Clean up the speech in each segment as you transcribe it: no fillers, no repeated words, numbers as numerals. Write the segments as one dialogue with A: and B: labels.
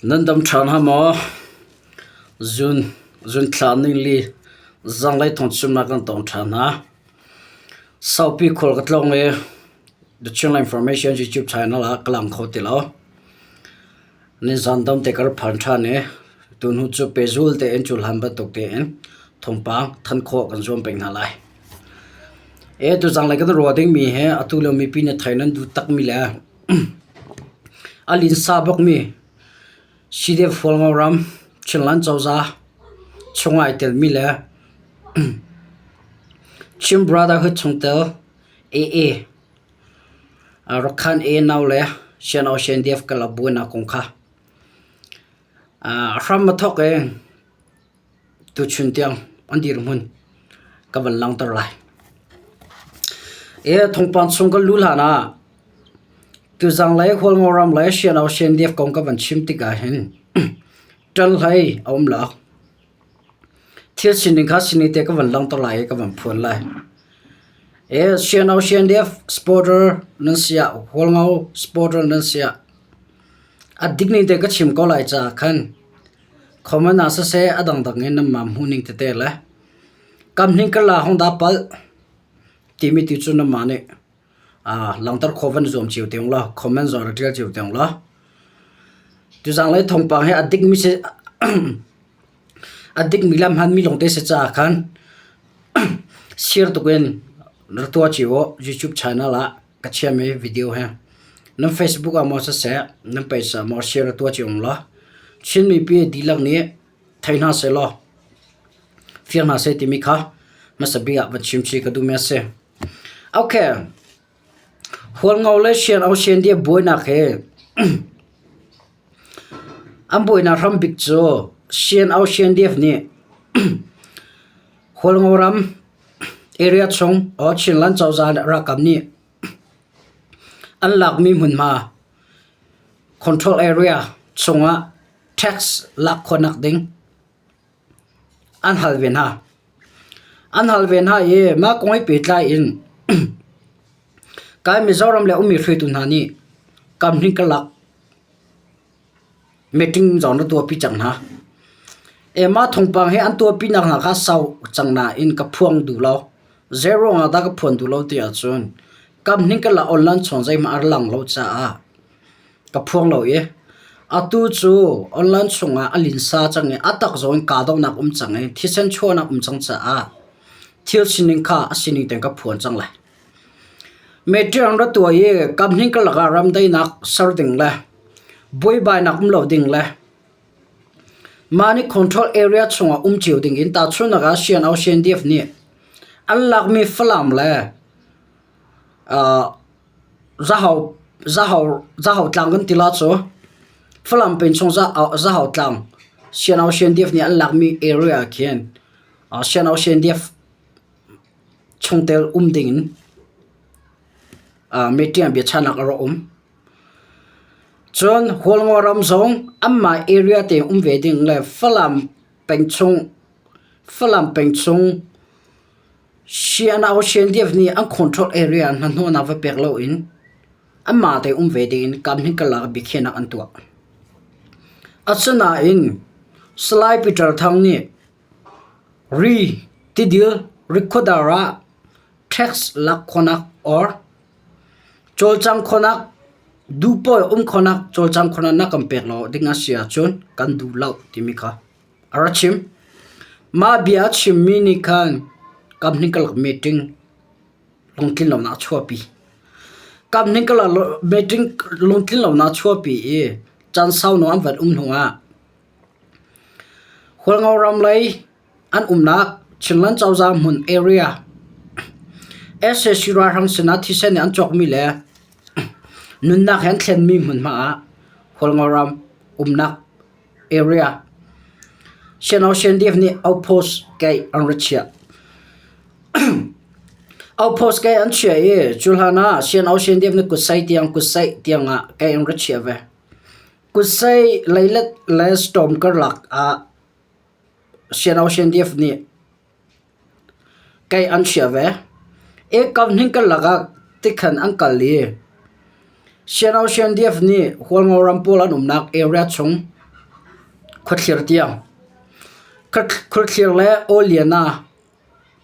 A: Nan dam ṭhan hnga maw? Zun, zunthla ningli zanglei thawngchimnak kan tong ṭhan hna. Saupi khual ka tlawng i The Chinland Information YouTube channel ah ka lang kho ti lo. Nizan dam te ka rak phan ṭhan i tuhnu cu pehzul tein cuhlan bantuk tein thawngpang thanh khawh kan zuam peng hna lai. E tuzanglei kan ruah dingmi hi atu lio mipi nih thei nan duh takmi le A linsa bakmi CDF Hualngo ram Chinland cozah chung ah ai telmi le Chin Brotherhood chungtel AA Rakhan A nau le Sian CNDF kalak buainak kong kha a hram a thawk i Tuchun tiang an dirhmun ka van langhter lai. E thawngpang chung kan luh hlan ah tuzang lei Hualngo ram le Sianau CNDF kong ka van chim tik ah hin ṭal hlei a um lo. Thil sining kha sining te ka van langhter lai i ka van phuan lai. E Sianau CNDF supporter nan si ah Hualngo supporter nan si ah a dik ning te ka chim ko lai caah khan Comment ah siseh a dangdang in nanmah hmuhning tete le kamhning ka la hong dah palh timi tu cu nanmah nih langhter khawh van zuam cio te ung law comment zong rak ṭial cio te ung law. Tuzanglei thawngpang hi a dikmi si a dikmi le a hmanmi lawngte si caah khan share tuk in rak tuah cio u YouTube channel ah. Ka chiahmi video hi nan Facebook ah maw siseh, nan page ah maw share tuah cio um law Chin mipi dihlak nih thei hna sehlaw fiang hna seh timi kha hmasa bik ah van chim chih ka duhmi a si. Okay. Hualngo le Sian O CNDF buainak hi an buainak hrambik cu Sian O CNDF nih Hualngo ram Area chung or Chinland cozah le ralkap nih an lakmi hmunhma control area chungah tax lak khawhnak ding an hal ve hna. An hal ve hna i mah kong he pehtlai in kai Mizoram le ummi hruaitu hna nih kam hnih karlak Meeting zong na tuahpi cang hna. Mah thawngpang hi an tuahpinak hna kha sau cang nain ka phuang duh lo. Zei ruangah dah ka phuan duh lo ti ahcun kamhning ka la online chung zeihmanh a lang lo caah ka phuang lo i atu cu online chungah a linsa cang i a tak zong in kahdohnak um cang i thisen chuahnak um cang caah thil sining kha a sining tein ka phuan cang lai. Meeting an ra tuah i kamhning karlak ah ramdaihnak ser ding le buaibainak um lo ding le mah nih control area chungah um cio ding in tahchunhnak ah CNO CNDF nih an lakmi Falam le Zahau Zahau Zahau tlang kan ti la cu Falam peng chung Zahau tlang CNO CNDF nih an lakmi area ah khin CNO CNDF chungtel um ding in meeting ah biachahnak a rak um. Cun Hualngo ram zong anmah area te um ve ding le Falam peng chung Falam peng chung CNO CNDF nih an control area hnahnawhnak va pek loin anmah te um ve ding in kamhnih karlak biakhiahnak an tuah. Asinain Salai Peter Thang nih ri tidil rikhuadar ah tax lak khawhnak or Cawlcang khawhnak, duhpawi um khawhnak, cawlcang khawhnak na kan pek lo ding a si ahcun kan duh lo timi kha a ra chim. Mah bia a chimmi nih khan company karlak meeting lungtlin lonak a chuahpi. Company karlak meeting lungtlin lonak a chuahpi i caan sau nawn an van um hnu ah Hualngo ram lei An umnak Chinland cozah hmun area sac ralhrang sinah thisen in an cawkmi le nunnak he an thlenmi hmunhma ah Hualngo ram umnak area CNO CNDF nih outpost keih an ra chiah. Outpost keih an chiah i cu hlan ah CNO CNDF nih kutsai tiang kutsaih tiang ah keih an ra chiah ve. Kutsai leilet le storm karlak ah CNO CNDF nih kei an chiah ve. Ekam hning karlak ah tikhan an kal i CNO CNDF nih Hualngo ram pawl an umnak area chung. Khuathlir tiang. Khuathlir le Awliana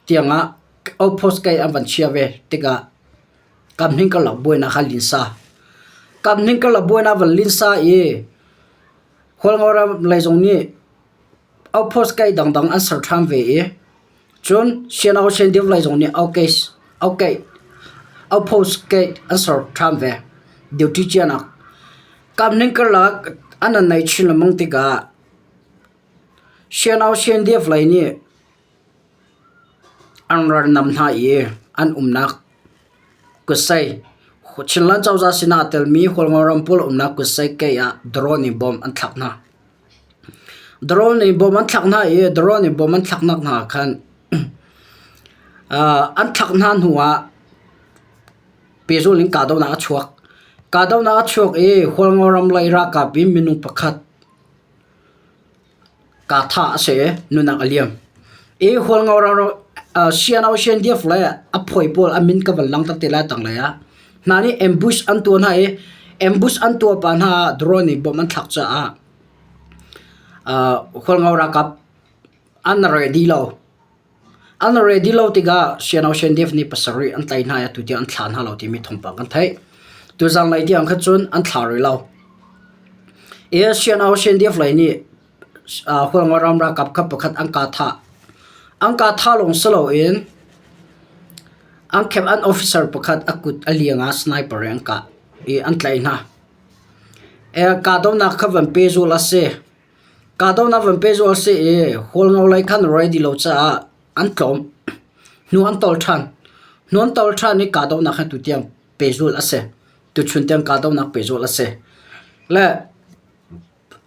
A: tiangah outpost kei an van chia ve tikah kamhning karlak buainak kha linsa. Kamhning karlak buainak van linsa i Hualngo ram lei zong nih outpost kei dangdang an ser ṭhan ve i cun Sianau Sendiv lei zong nih outpost kei an ser ṭhan ve duty cianak. Kamhning karlak an an nei chin lengmang tikah Sianau Sendiv lei nih An ral nam hna i an umnak kutsei Chinland cozah sinah aa telmi Hualngo ram pawl umnak kutsei kei ah drone in bomb an thlak hna. Drone in bomb an thlak hna i drone in bomb an thlaknak hna ah khan an thlak hna hnu ah pehzulh in kahdohnak a chuak. Kahdohnak a chuak i Hualngo ram lei ralkap in minung pakhat Kaa thah a si i nunnak a liam. I Hualngo Siano Siandiaf le a phawi pawl a min ka van langhter te lai tanglei ah. Hna nih ambush an tuah hna i ambush an tuah pah hna ah drone nih bomb an thlak caah Hualngo ralkap an ready lo. An ready lo tikah Siano Siandiaf nih pasarih an tlaih hna i atu tiang an thlah hna lo timi thawngpang kan theih. Tuzanglei tiang kha cun an thlah rih lo. I Siano Siandiaf lei nih Hualngo ram ralkap kha pakhat an kah thah. An kah thah lawng si loin an khep an officer pakhat a kut a liang ah sniper in an kah i an tlaih hna. Kahdohnak kha van pehzulh a si. Kahdohnak van pehzulh a si i Hualngo lei khan ready lo caah an tlawm. Hnu an tol ṭhan. Hnu an tol ṭhan i kahdohnak kha tutiang pehzulh a si. Tuchun tiang kahdohnak pehzulh a si. Le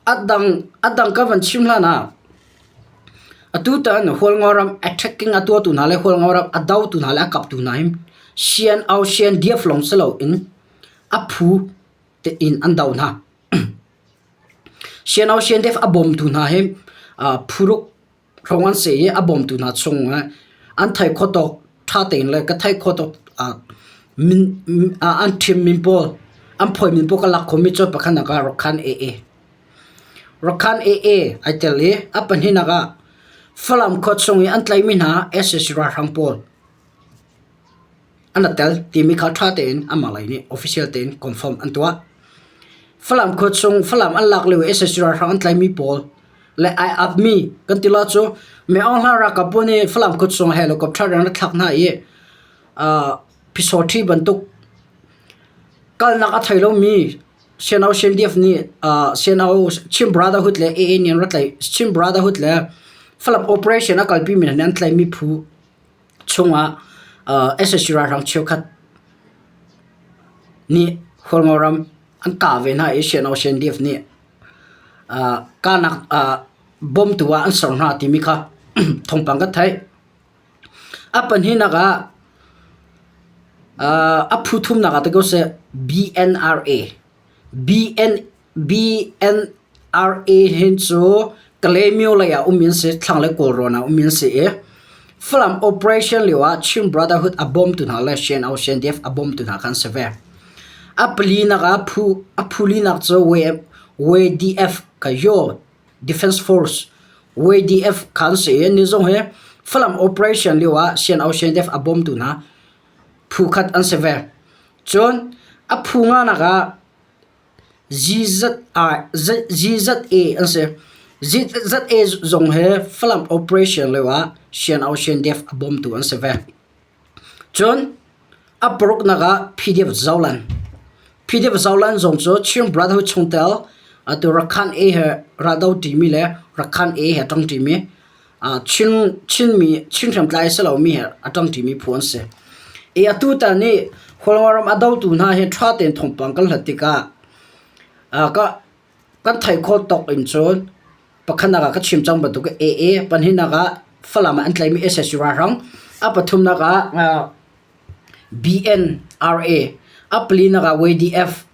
A: A dang ka van chim hlan ah atutan Hualngo ram attacking a tuahtu hna le Hualngo ram a dotu hna le a kaptu hna hi sian au sian diaf lawng si loin a phu tein an do hna. Sian au sian diaf a bawmtu hna hi phuruk hrawng an si i a bawmtu hna chung an thei kho tawk ṭha tein le ka thei kho tawk min an ṭhim min pawl an phawi min pawl ka lak khomi cu pakhatnak ah Rakhan AA Rakhan AA ai tel i a pahnihnak ah Falam khua chung i an tlaihmi hna sac ralhrang pawl an i tel timi kha ṭha tein amah lei nih official tein confirm an tuah. Falam khua chung Falam an lak lio i sac ralhrang an tlaihmi pawl le ai apmi kan ti lo cu Min Aung Hlaing ralkap pawl nih Falam khua chung helicopter in an rak thlak hna i Pyisaw bantuk kalnak a thei lomi CNO CNDF nih CNO Chin Brotherhood le AA nih an rak tlaih Chin Brotherhood le Falam operation a kalpimi hna nih an tlaihmi phu chungah sac ralhrang cheukhat nih Hualngo ram an kah ve hna i CNO CNDF nih kahnak bawmtu ah an ser hna timi kha thawngpang kan theih. A pahnihnak ah a phu thumnak ah ti ko seh BNRA BN BNRA hin cu Kalaymyo lei ah um in si, thlanglei Kawlrawn ah um in si i Falam operation lio ah Chin Brotherhood a bawmtu hna le CNO CNDF a bawmtu hna kha an si ve. A palinak ah phu a phulinak cu WDF ka Yaw Defense Force WDF kha an si i ni zong hi Falam operation lio ah CNO CNDF a bawmtu hna phu khat an si ve. Cun a phu nganak ah GZA an si. GZA zong hi Falam operation lio ah CNO CNDF a bawmtu an si ve. Cun a paruknak ah PDF Zoland. PDF Zoland zong cu Chin Brotherhood chungtel atu Rakhan A he raldo ṭimi le Rakhan A he ṭang ṭimi Chin Chinmi Chin hriamtlai a si lomi he a ṭang ṭimi phu an si. I atu tan i Hualngo ram a dotu hna hi ṭha tein thawngpang kan hlat tikah ka kan theih khawh tawk in cun pakhatnak ah ka chim cang bantuk AA pahnihnak ah Falam ah an tlaihmi sac ralhrang a pathumnak ah BNRA a palinak ah YDF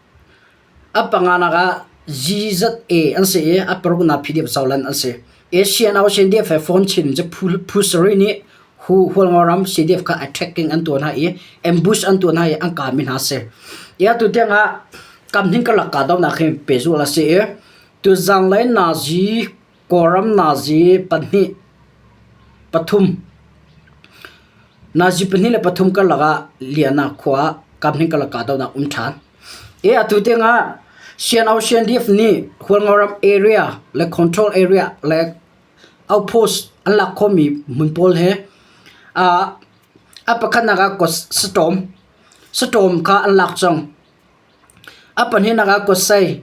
A: A panganak ah GZA an si i a paruknak PDF Zoland an si. ASEAN CNDF he phone chin cu phu sarih nih Hualngo ram CDF kha attacking an tuah hna i ambush an tuah hna i an kahmi hna a si. I atu tiang ah kam hning karlak kahdohnak hi pehzulh a si i tuzanglei nazi. Kawlram nazi pahnih pathum nazi pahnih le pathum karlak ah Liana khua ah kaphnih karlak kahdohnak um ṭhan. I atu tiangah CNO CNDF nih Hualngoram area le control area le outpost an lak khawhmi hmun pawl he a pakhatnak ah Satawm Satawm kha an lak cang. A pahnihnak ah Kawsei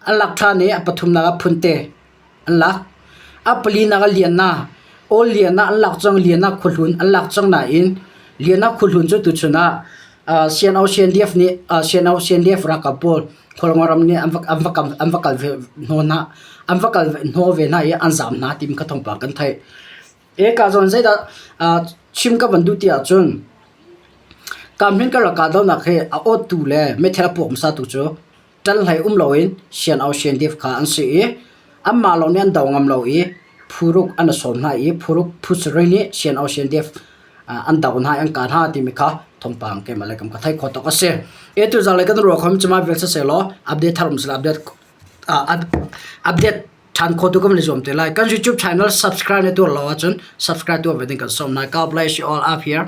A: an lak ṭhan i a pathumnak ah Phunte an lak. A palinak ah Lianna, Aw Lianna an lak cang. Lianna khuahlun an lak cang nain Lianna khuahlun cu tuchun ah CNO CNDF nih CNO CNDF ralkap pawl Khualngo ram nih an va an va an va kal ve hnaw hna an va kal hnaw ve hna i an zaam hna timi kha thawngpang kan theih. Eka zawn zeidah chim ka van duh ti ahcun Kamhmin ka rak kahdohnak hi a awttu le meithal a puak hmasatu cu ṭanhlei um loin CNO CNDF kha an si i anmah lawng nih an do ngam lo i phuruk an i sawm hna i phuruk phu sarih nih CNO CNDF an do hna i an kah hna timi kha thawngpang keimah le kam ka theih khawh tawk a si. E tu zanlei kan ruah khom cuma vial siseh law update thar um sila update update ṭhan khawh tu kan van i zuam te lai. Kan YouTube channel subscribe na tuah lo ahcun subscribe tuah ve ding kan sawm hna. God bless you all up here.